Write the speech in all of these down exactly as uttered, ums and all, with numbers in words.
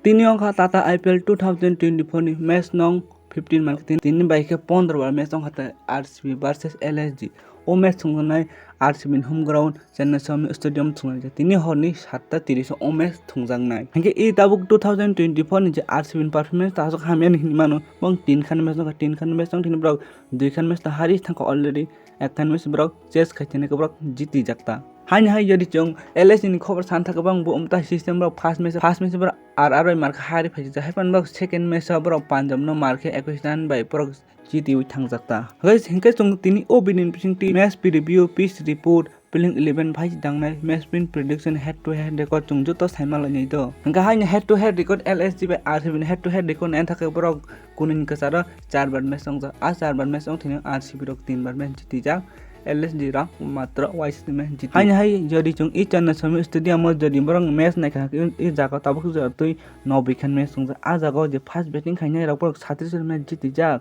Tini wngkha Tata I P L two thousand twenty-four ni match nong fifteen mankhe tini, tini bai khe pondro bar match wngkha tei R C B versus L S G. O match thwngjaknai R C B ni home ground Chennai Swami Stadium thwngjaknai. Tini horni satta tiris o match thwngjaknai. Hinkhe i tabuk two thousand twenty-four ni je R C B ni performance ta aswk hamya ni hinwi mano. Bong tin khan match wngkha, tin khan match wngkha tini borok dui khan match ta hari thangkha already. Ek khan match borok chase khai tini borok jiti jakta. Haini hai jodi chwng L S G ni khobor san thaka bang bo umta system borok first match, first match borok R R bai markha hari phaijak. Hai pan borok second match o borok Punjab no markhe ekwis run bai borok jitiwi thangjakta. Guys, hinkhe chwng tini o bini bisingtwi match preview, pitch report, playing eleven phai dangnai, match win prediction, head to head record chwng joto saima lainai do. Hinkhe haini head to head record L S G bai R C B ni head to head record naina thaka borok kunui ni kwcharo char bar match wngjak. A char bar match wng thini R C B rok tin bar match jitijak. L S G rok matro waisa match jiti. Haini hai jodi chwng i Chennai Swami Stadium o jodi borok match naikha i jaga tabuk jatwi nobwi khan match wngjak. A jaga o je first batting khainai rok borok satrish match jitijak.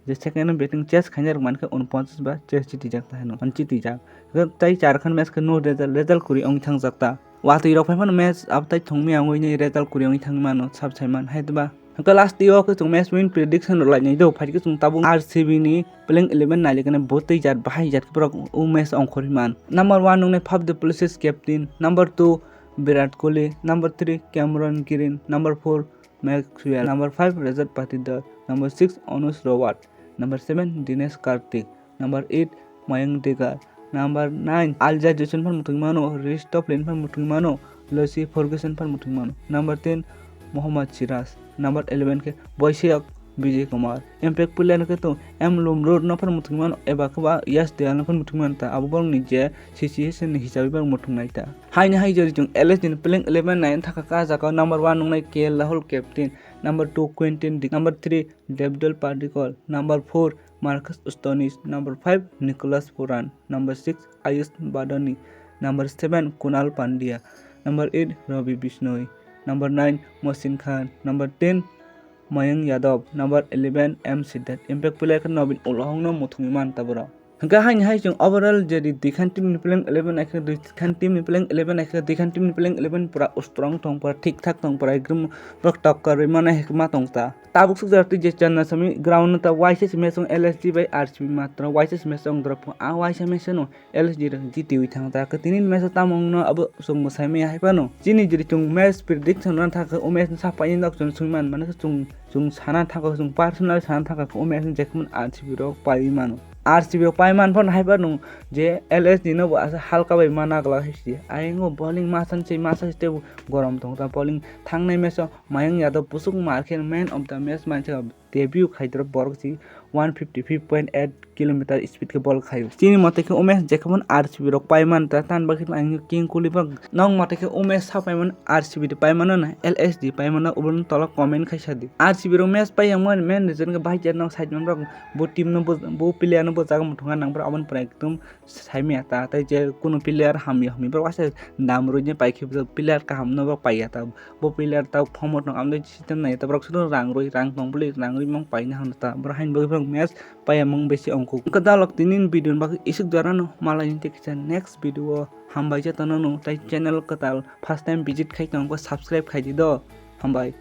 Je second batting chase khainai rok mankhe unponchas ba chase jitijak ta hino, jitijak. Tai char khan match khe no result, result kwrwi wngwi thangjak ta. Watwi rok phai phano match update thwngmaya wngwi nai result kwrwi wngwi thangwi mano sab saiman hai ba. Hwnkhe last o khe chwng match win prediction rwlainai do, phaikhe chwng tabuk R C B ni playing eleven nailikhe bo tei jat bahai jat borok o match ongkhorwi man. Number one nwngnai Faf du Plessis, captain, number two Virat Kohli, number three Cameron Green, number four Maxwell, number five Rajat Patidar, number six Anuj Rawat, number seven Dinesh Karthik, number eight Mayank Degara, number nine Alja Jason phan muthungmano, Rhys Toplin phan muthungmano, Lucy Ferguson phan muthungmano, number ten Mohammad Siraj, number eleven khe Boiseok Vijay Kumar. Impact player khe to M Lumrod no phan muthungmano, eba khe ba Yash Dayal no phan muthungmano ta abo borokni je situation ni hisabe borok muthungnai ta. Haini hai jodi chwng L S G ni playing eleven nai thaka ka jaga number one nwngnai K L Rahul, captain, number two Quinton de Kock, number three Devdutt Padikkal, number four Marcus Stoinis, number five Nicholas Pooran, number six Ayush Badoni, number seven Krunal Pandya, number eight Ravi Bishnoi, number nine Mohsin Khan, number ten Mayank Yadav, number eleven M Siddharth. Impact player khe Nobin Ulhok no muthungwi man ta borok. Hwnkhe haini hai chwng overall jodi dui khan team ni playing eleven naikhe, dui khan team ni playing eleven naikhe, dui khan team ni playing eleven pura strong tong, pura thik thak tong, pura ekdom borok tokka rwi mano hai ma tong ta. Tabuk swkjak twi je Chennai Swami ground no ta waisa se match wng L S G bai R C B matro waisa se match wng drop. A waisa match no L S G rok jitiwi thang ta. Tini ni match o tamo wngno abo chwng mwsai maya hai phano. Chini jodi chwng match prediction rwna thangkha o match no sapai ni nok chwng swngwi man mano chwng, chwng sana thangkha, chwng personal sana thangkha o match no jekhmani R C B rok paiwi mano. R C B rok pai man phano hai phano je L S G no bo asa halka bai ma nagla hai si. Ayang o bowling masa se masa se tei bo gorom tong ta bowling thangnai match o Mayank Yadav bwswk mar khe man of the match mansa debut khai drop borok si one fifty five point eight kilometer speed khe bol khaio. Chini mote khe o match jekhmani R C B rok pai man ta tan bagwi ang King Kohli bok nong mote khe o match sa pai man R C B de pai mano na L S G pai mano obo tola comment khai sa di. R C B rok match pai yang man main reason khe bahai jar nok side man rok bo team no bo, bo player no bo jaga muthunga nang bro aboni pore ekdom saimaya ta tei je kunu player hamya hwnwi borok waisa dam rwini paikhe bo player kaham no bo paiya ta bo player ta form no amtwi system nai ta borok sono rang rwi rang tong bwlwi rang rwi mung paina hwn ta borok haini bagwi borok match paiya mung besi ongkuk wngkha dalok tini ni video ni bagwi isuk jora no malai ni tei kisa next video o hambai je tono no tei channel kwtal first time visit khai tong khe subscribe khai di do hambai.